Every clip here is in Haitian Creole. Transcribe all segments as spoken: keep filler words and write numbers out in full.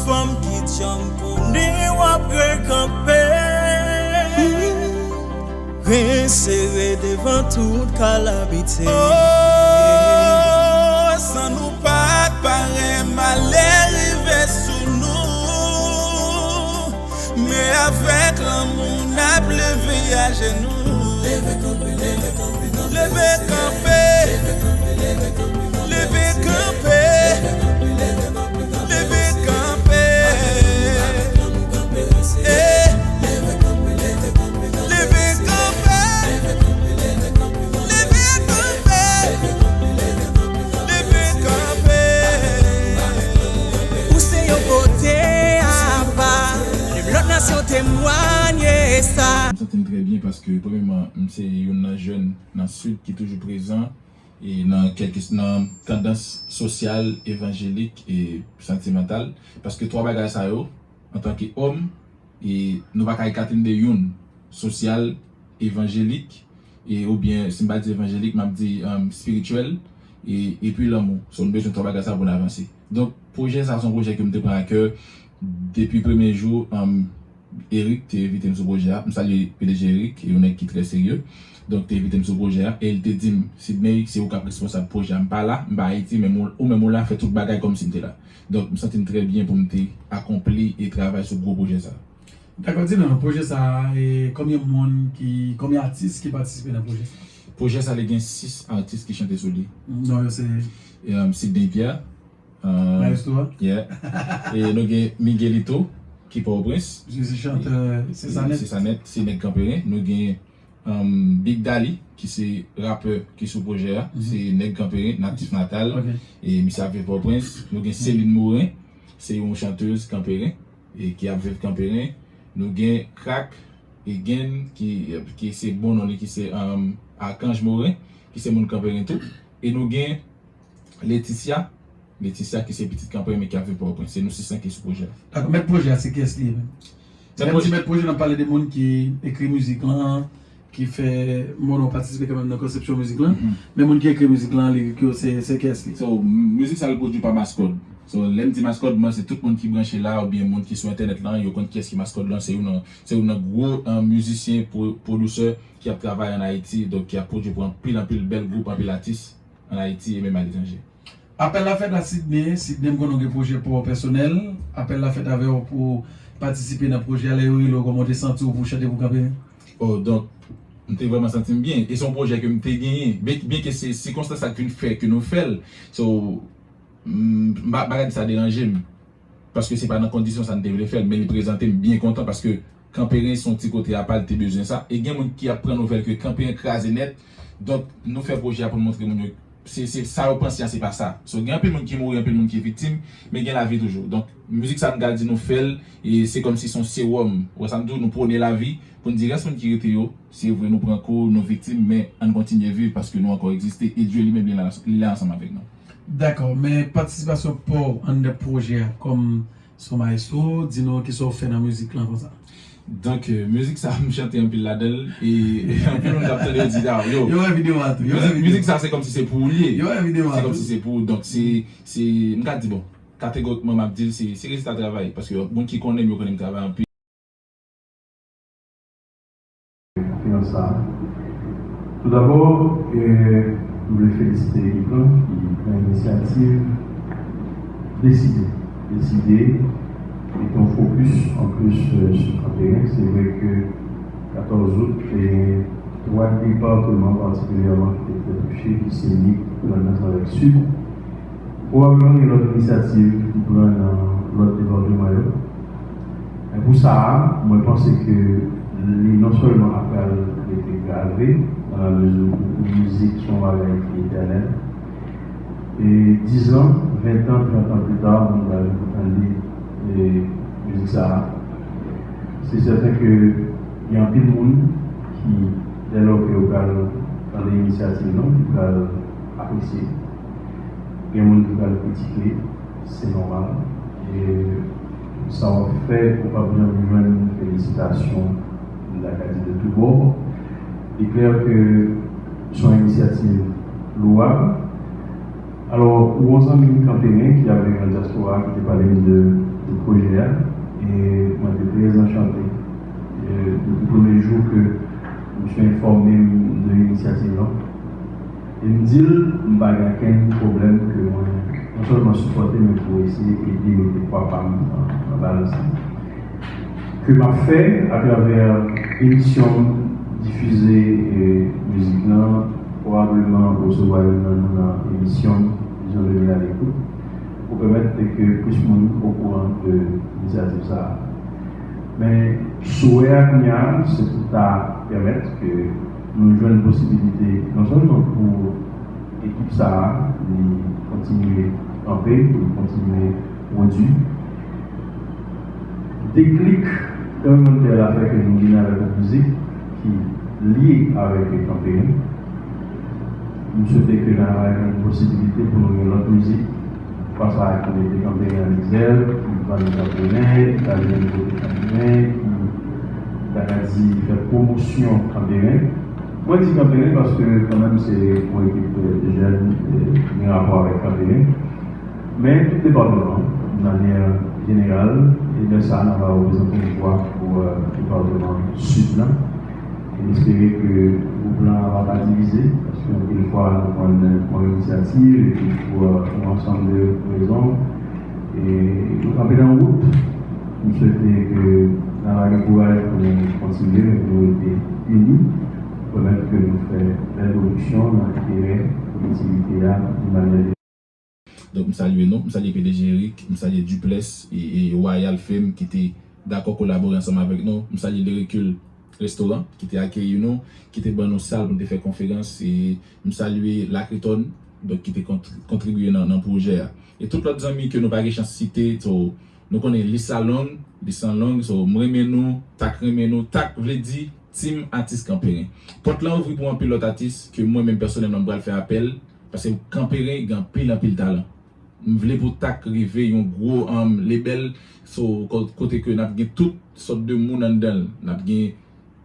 Fanm ki djanm konnen w ap rekanpe. Ren sere devan tout kalamite. San nou pa t pare, malè rive sou nou. Men avèk lanmou n ap leve ajenou. Leve kanpe, leve kanpe, leve kanpe, leve kanpe. Leve kanpe, leve kanpe, leve kanpe, leve kanpe. Leve kanpe. Eh. Leve kanpe, leve kanpe, leve kanpe. Leve kanpe, leve kanpe, leve kanpe. Leve kanpe, leve kanpe, leve kanpe. Leve kanpe. Ou se yon kote apa. Menm lòt nasyon temwanye sa. M santi m trè byen paske, premyèman, m se youn nan jèn nan Sid ki toujou prezan e nan kèk, nan tandans sosyal, evanjelik e santimantal. Paske twa bagay sa yo, antanke òm, e nou pa ka ekate n de youn, sosyal, evanjelik, e, oubyen, si m pa di evanjelik, m ap di, um, espirityèl, e, epi lanmou. So, nou bezwen twa bagay sa pou n avanse. Donk, pwojè sa, se yon pwojè ke m te pran a kè depi premye jou, um, Eric te envite m sou pwojè a. M salye P D G Eric, yon nèg ki trè serye. Donk, te envite m sou pwojè a. E l te di m, Sidney, se ou k ap responsab pwojè a. M pa la, m pa Ayiti, men ou, ou menm ou la, fè tout bagay kòmsi m te la. Donk, m santi m trè byen pou m te akonpli e travay sou gwo pwojè sa. Dakò, di nou, pwojè sa a, e konbyen moun ki, konbyen atis ki patisipe nan pwojè sa? Pwojè sa, li gen sis atis ki chante sou li. Non yo se? E, um, Sidney Pierre, um, Maestro a? Yeah. E nou gen Miguelito, ki Pòtoprens. Misye se chantè, se sa nèt. Se sa nèt, se nèg Kanperen. Nou gen, um, Big Dali, ki se rapè ki sou pwojè a. Mhm. Se nèg Kanperen, natif natal. Ok. E misye ap viv Pòtoprens. Nou gen Celine Morin, se yon chantèz Kanperen, e ki ap viv Kanperen. Nou gen Crack Again, ki, ki se bon non li, ki se, um, Archange Morin, ki se moun Kanperen tou. E nou gen Laetitia, Laetitia ki se pitit Kanperen men ki ap viv Pòtoprens. Se nou sis lan ki sou pwojè a. Dakò, mèt pwojè a, se kiyès li ye menm? Lè m di mèt pwojè, n ap pale de moun ki ekri mizik lan, ki fè, bon, nou patisipe kanmenm nan konsepsyon mizik lan. Mhm. Men moun ki ekri mizik lan, lirik yo, se, se kiyès li? So, m-, mizik sa, l pwodui pa Mascode. So, lè m di Mascode, mwen, se tout moun ki branche la, oubyen moun ki sou entènèt lan, yo konn kiyès ki Mascode lan, se youn nan, se youn nan gwo, eh, mizisyen, pwo-, pwodisè ki ap travay ann Ayiti, donk ki ap pwodui pou anpil, anpil bèl gwoup, anpil atis ann Ayiti e menm aletranje. Apèl la fèt a Sidney. Sidney, m konnen w gen pwojè pa w pèsonèl. Apèl la fèt avè w pou w patisipe nan pwojè a. Lè yo rele w, kòman w te santi w pou w chante pou Kanperen? Oh, donk, m te vrèman santi m byen. E se yon pwojè ke m te genyen. Byen, byenke se sikonstans sa k vin fè ke nou fè l. So, m, m pa, m pa ka di sa deranje m. Paske se pa nan kondisyon sa n te vle fè l, men li prezante m byen kontan paske Kanperen se yon ti kote apa, li te bezwen sa. E gen moun ki ap pran nouvèl ke Kanperen kraze nèt. Donk, nou fè pwojè a pou n montre moun yo. Se, se sa yo panse a, se pa sa. So, gen anpil moun ki mouri, anpil moun ki viktim, men gen lavi toujou. Donk, mizik sa, nou ka di nou fè l, e se kòmsi se yon sewòm. Ou wè sa m di w, nou pwone lavi, pou n di rès moun ki rete yo, se vre nou pran kou, nou viktim, men ann kontinye viv paske nou ankò egziste, e Dye li menm li la, li la ansanm avèk nou. Dakò, men patisipasyon pa w anndan pwojè a kòm se yon mayestwo, di nou kisa w fè nan mizik lan konsa. Donk, euh, mizik sa, m chante anpil ladan l, e anpil moun k ap tande yo di, "Ah, yo, yo wè videyo a tou, yo wè mizik, videyo mizik sa, se kòmsi se pou ou l ye." Yo wè videyo a tou. Se kòmsi se pou ou. Donk, se, se, m ka di, bon, kategorikman, m ap di l, se, se rezilta travay. Paske moun ki konnen m, yo konnen m travay anpil. Konferans sa a. Toudabò, eh, m vle felisite Yvon ki pran inisyativ deside, deside mete yon fokis anplis, eh, sou Kanperen. Se vre ke katòz out, te gen twa depatman patikilyèman ki te trè touche, ki se Nip, Grandans avèk Sid. Pwobableman gen lòt inisyativ ki pran nan lòt depatman yo. Men pou sa a, mwen panse ke li non sèlman ap pral rete grave, nan la mezi ou mizik se yon bagay ki etènèl. E dizan, ventan, trantan pita, moun pral tande, e, mizik sa a. Se sèten ke gen anpil moun ki, dèlò ke yo pral tande inisyativ nou, ki pral apresye. Gen moun ki pral kritike, se nòmal. E sa w ap fè, ou p ap janm jwenn felisitasyon, m ta ka di, de tout bò. Li klè ke se yon inisyativ lwab. Alò, ou gon zanmi m Kanperen ki ap viv nan dyaspora a ki te pale m de, de Pwojè a, e mwen te trè anchante, e depi premye jou ke misye enfòme m de inisyativ lan. E m di l, m pa gen okenn pwoblèm ke mwen non sèlman sipòte, men pou eseye ede mete pwa pa m nan, nan balans lan. Ke m ap fè atravè emisyon m difize, e, mizik lan, pwobableman resevwa youn nan nou nan emisyon m, Vizyon de mil a lekout, pou pèmèt ke plis moun okouran de inisyativ sa a. Men, souwè a kounye a, se pou ta pèmèt ke nou jwenn posibilite non sèlman pou ekip sa a, li kontinye kanpe, pou li kontinye pwodui. Deklik tranblemanntè a fè ke nou vin avèk yon mizik ki lye avèk kanpe. M swete ke n a jwenn posibilite pou nou gen lòt mizik, konsa ki mete kanpe an egzèv, ki vann kanpe, ki ale kote kanpe, ki ta ka di fè pwomosyon kanpe. Mwen di kanpe paske kanmenm se yon ekip jèn, e, ki gen rapò avèk kanpe. Men tout depatman an, de manyè jeneral, e lè sa a, n ap reprezante yon vwa pou, e, depatman Sid lan. E m espere ke gwoup lan ap pa divize, paske anpil fwa nou konn pran inisyativ, epi pou, e, yon ansanm de rezon, e nou kanpe nan wout. M swete ke n ap gen kouraj pou nou kontinye, men pou nou rete ini, pou pèmèt ke nou fè bèl pwodiksyon nan enterè kolektivite a, de manyè Donk, m salye nou, m salye P D G Eric, m salye Duplex e, e Royal Fame ki te dakò kolabore ansanm avèk nou. M salye Lyricule Restaurant ki te akeyi nou, ki te ban nou sal pou n te fè konferans. E m salye Lakriton, donk, ki te kont-, kontribye nan, nan pwojè a. E tout lòt zanmi ke nou pa gen chans site, so, nou konnen lis la long, lis lan long, so, m renmen nou, Tak renmen nou, Tak vle di Team Atis Kanperen. Pòt lan ouvri pou anpil lòt atis ke mwen menm pèsonèlman m pral fè apèl, paske Kanperen gen anpil, anpil talan. M vle pou Tak rive yon gwo, um, label, so, ko-, kote ke n ap gen tout sòt de moun anndan l. N ap gen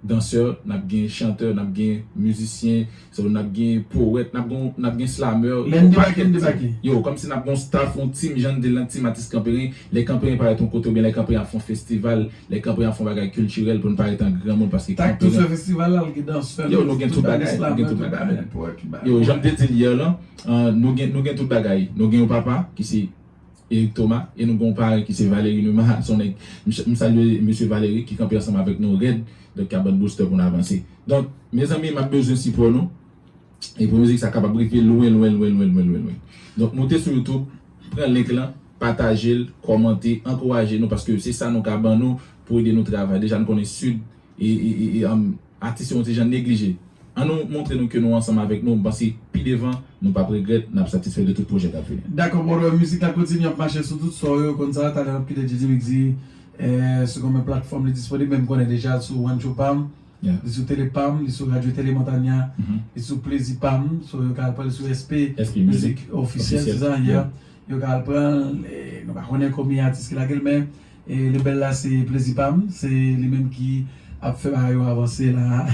dansè, n ap gen chantè, n ap gen mizisyen, so, n ap gen powèt, n ap gen, n ap gen slamè, Lè n yon debake, pakèt n debake. Yo, kòmsi n ap gen yon staff, yon team, jan n di l lan, Team Atis Kanperen. Lè Kanperen parèt yon kote, oubyen lè Kanperen ap fè yon festival, lè Kanperen ap fè yon bagay kiltirèl pou n parèt an granmoun, paske Tak tou Kanperen fè festival la, l gen dansè, yo, nou gen tout bagay, nou gen tout bagay. Yo, jan m te di l yè lan, ah, nou gen, nou gen tout bagay. Nou gen yon papa ki se Eric Thomas, e nou gen yon paran ki se Valery Numa, se yon nèg, m, m salye mesye Valery ki kanpe ansanm avèk nou rèd, donk k ap ban n booster pou n avanse. Donk, mezanmi, m ap bezwen sipò nou. E pou mizik sa kapab rive lwen, lwen, lwen, lwen, lwen, lwen, lwen. Donk, moute sou YouTube, pran link lan, pataje l, kòmante, ankouraje nou, paske se sa nou ka ban nou pou ede nou travay. Deja, nou konnen Sid, e, e, e, e, um, atis yo yon ti jan neglije. Ann nou montre nou ke nou ansanm avèk nou, m panse pi devan, nou p ap regrèt, n ap satisfè de tout pwojè k ap vini. Dakò, brother, mizik la kontinye ap mache sou tout sò yo, konn sa, talè n ap kite Djidji Mix di, eh, sou konbyen platfòm li disponib, men m konnen deja sou One Show Pam, Yeah. Li sou Tele Pam, li sou Radio Tele Montagna, Mhm. Li sou Plezi Pam, so yo ka al pran l sou S P S P Music Music Officiel, Officiel. Se sa, Yeah. Yeah. Yo ka al pran l, e, nou pa konnen konbyen atis ki lage l, men, e, label la se Plezi Pam, se li menm ki ap fè bagay yo avanse la.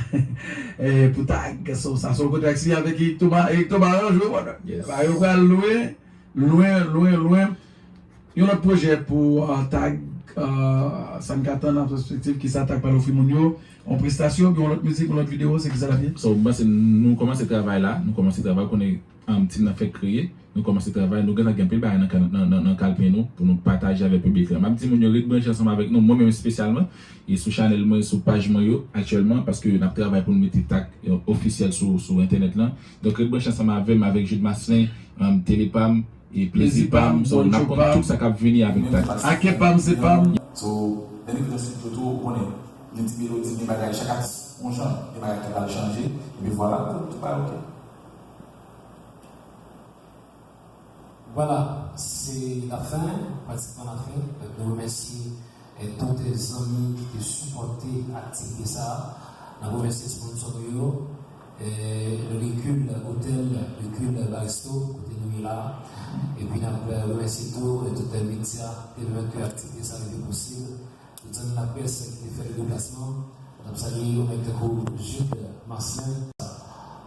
E, pou Tak, so, sa se yon kontra ki siyen avèk Eric Thomas, Eric Thomas, yo jwe, bon, Yes. Bagay yo pral lwen, lwen, lwen, lwen. Yon lòt pwojè pou, ah, Tak, ah, sa n ka tann an pèspektiv, kisa Tak pral ofri moun yo, yon prestasyon, oubyen yon lòt mizik, yon lòt videyo, se kisa l ap ye? So, m panse nou kòmanse travay la, nou kòmanse travay, konnen, um, team nan fèk kreye, nou kòmanse travay, nou gentan gen anpil bagay nan, nan, nan, nan kalpen nou pou nou pataje avèk piblik la. M ap di moun yo ret branche ansanm avèk nou, mwen menm espesyalman, e sou chanèl mwen, sou paj mwen yo aktyèlman, paske n ap travay pou nou mete Tak, e, ofisyèl sou, sou entènèt lan. Donk, ret branche ansanm avè m, avèk Jude Marcelin, um, Tele Pam, e Plezi Pam, so, n ap konn tout sa k ap vini avèk Tak. Ake Pam, se Pam. So, lè nou vin nan estidyo tou, ou konnen, gen ti melodi, gen bagay, chak atis, yon jan, gen bagay ki pral chanje, epi vwala, tout, tout bagay oke. Vwala, se lafen, pratikman lafen. Donk, nou remèsye e tout zanmi ki te sipòte aktivite sa a. N ap remèsye sponsò nou yo, e, Lyricule Hotel, Lyricule Baristo, kote nou ye la. Epi n ap remèsye tou, e, tout medya ki te pèmèt ke aktivite sa a rive posib. Tout zanmi laprès ki te fè deplasman. N ap salye yo, nèg tankou Jude Marcelin.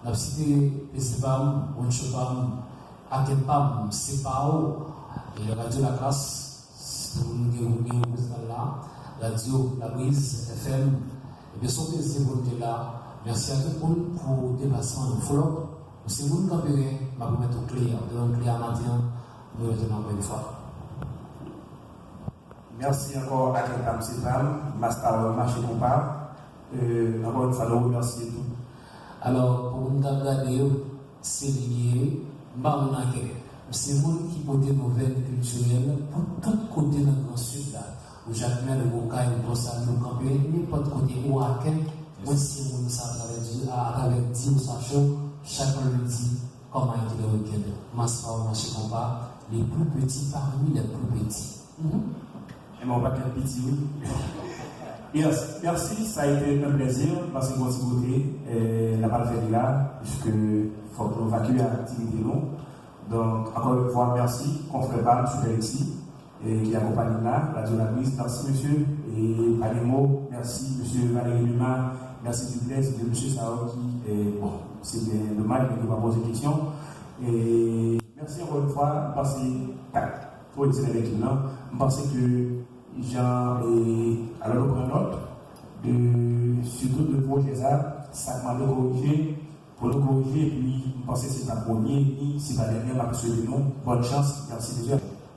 N ap site Plezi Pam, One Show Pam, Ake Pam, se pa w, e Radio Lakras, Moun gen, gen reprezantan la, radyo Labriz F M. Ebyen, se yon plezi pou nou te la. Mèsi a tout moun pou deplasman nou. Follow up, nou se moun kanpe ren, m ap remèt ou kle a. Ou te ban m kle a maten an, nou retounen ankò yon fwa. Mèsi ankò a kèk dam se dam, Masta Wè Mache Konpa. Ankò yon fwa, nou remèsye tou. Alò, pou moun k ap gade yo, se li ye, m pa moun lakè. M se moun ki pote nouvèl kiltirèl pou tout kote nan Gran Sid la. Ou Jakmèl, ou Okay, ou Bòsali, ou Kanpe, nenpòt kote, ou Akè, mwen se moun sa atravè di, atravè Di Osasyon, chak lendi, comme a été le week-end. Masta Wè Mache Konpa, les plus petits parmi les plus petits. Eman, ou pa t piti, wi. Yes, merci, ça a été un plaisir. Pase bon ti kote, n ap al fè li la, piske fòk nou vakye aktivite nou. Donk, ankò yon fwa, mèsi, konfrè pa m, Super Lexi, ki akonpanye m la, Radio Labriz, mèsi, mesye. E pa de mo, mèsi, mesye Valéry Numa, mèsi, Duplex, de mesye sa yo ki, bon, se byen domaj, men yo pa poze kesyon. E mèsi ankò yon fwa, m pase, tak. Pou ekzaminen lekip lan, m panse ke jan, e, alò nou pran nòt de, sitou de pwojè sa, sa k mande korije, pou nou korije, epi m panse se pa premye, ni se pa dènye, m ap swete nou bòn chans, mèsi mesye.